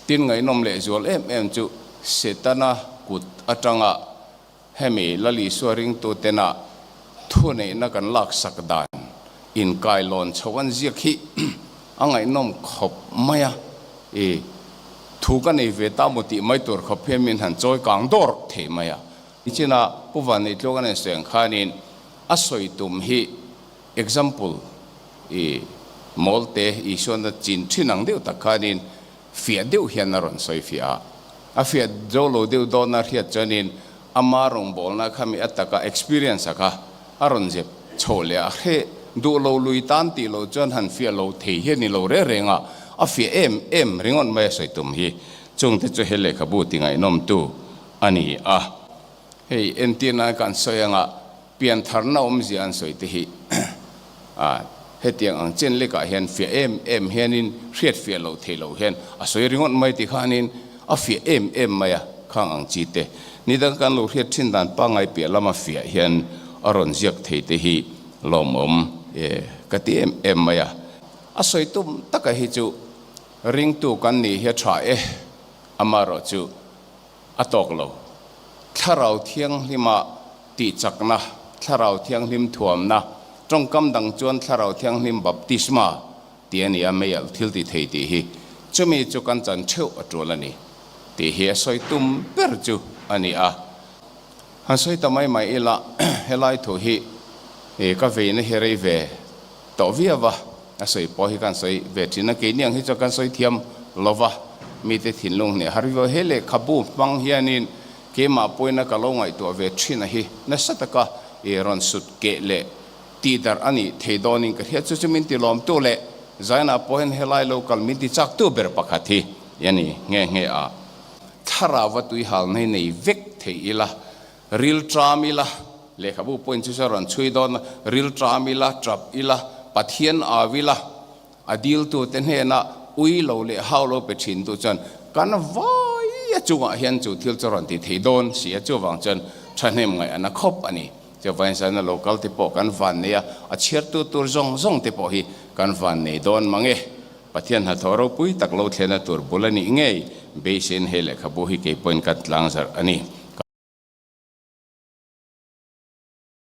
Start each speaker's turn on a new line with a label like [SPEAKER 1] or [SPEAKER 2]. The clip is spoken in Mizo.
[SPEAKER 1] Tin ngaihnawm leh zual em em chu Setana kut atanga hemi Lal Isua ringtutena thuneihna kan laksak dan inkailawn chho an ziak hi a ngaihnawm khawp mai a, i thu ka nei ve ta maw tih mai tur khawp hian min han chawi kang dawr thei mai a. Nichina Pu Vanneihtlawk an insawi ang khanin a sawi tum hi Example, I mawlte Isuana chin thin ang deuh tak khanin fiah deuh hian a rawn sawi fiah a. A fiah zo lo deuh dawna hriat chuanin ama rawngbawlna kha mi a taka experience a kha a rawn zep chho leh a. Hre duh lo lui tan tih loh chuan han fiah lo thei hian i lo reng reng a, a fiah em em ringawt mai a sawi tum hi. Chungte chu he lehkhabu ti ngaihnawmtu a ni a. Hei entirna kan sawi anga Piantharna awmzia an sawi te hi a hetiang ang chen lekah hian fiah em em hianin hriat fiah loh theih loh hian a sawi ringawt mai ti khanin a fiah em em mai a, khang ang chi te. Ni dang kan lo hriat thin dan pangngai piah lama fiah hian a rawn ziak thei te hi lawmawm e ka ti em em mai a. A sawi tum taka hi chu ringtu kan nih hi a tha e, amaherawhchu A tawk lo. Thlarau Thianghlima tihchakna, Thlarau Thianghlim thuamna, tawngkam dang chuan Thlarau Thianghlim baptisma tih a ni a, meialh thil ti thei tih hi chumi chu kan chan theuh a tul a ni tih hi a sawi tum ber chu a ni a. Han sawi ta mai mai ila, helai thu hi ka veina hi rei ve tawh viau a. A sawi pawh hi kan sawi ve thin a, keini ang hi chuan kan sawi thiam lo va, mite thinlung hneh har viau. He lehkhabu hmang hianin keimah pawina ka lo ngaihtuah ve thin a hi nasa taka i rawn sut keh leh tihdarh a nih thei dawnin ka hria. Chu chu min ti lawmtu leh Zaina pawh hian helai lo kal min ti chaktu ber pakhat hi a ni nghe nghe a. Thlarau va tuihalna hi nei vek thei ila, Ril ṭam ila, lehkhabu pawhin chu chu a rawn chhui dawn a, ril ṭam ila, ṭap ila, Pathian au ila, a diltute hnenah ui lo leh hau lo pe ṭhin tu chuan kan vai a chungah hian chu thil chu rawn ti thei dawn si a, chuvang chuan ṭhahnem ngaih a na khawp a ni. Chuvangin zan a lo kal te pawh kan van nei a, a chhiartu tur zawng zawng te pawh hi kan van nei dawn mang e. Pathian hnathawh ropui tak lo thlenna tur bul a nih ngei beiseiin he lehkhabu hi keipawhin kan tlangzarh a ni.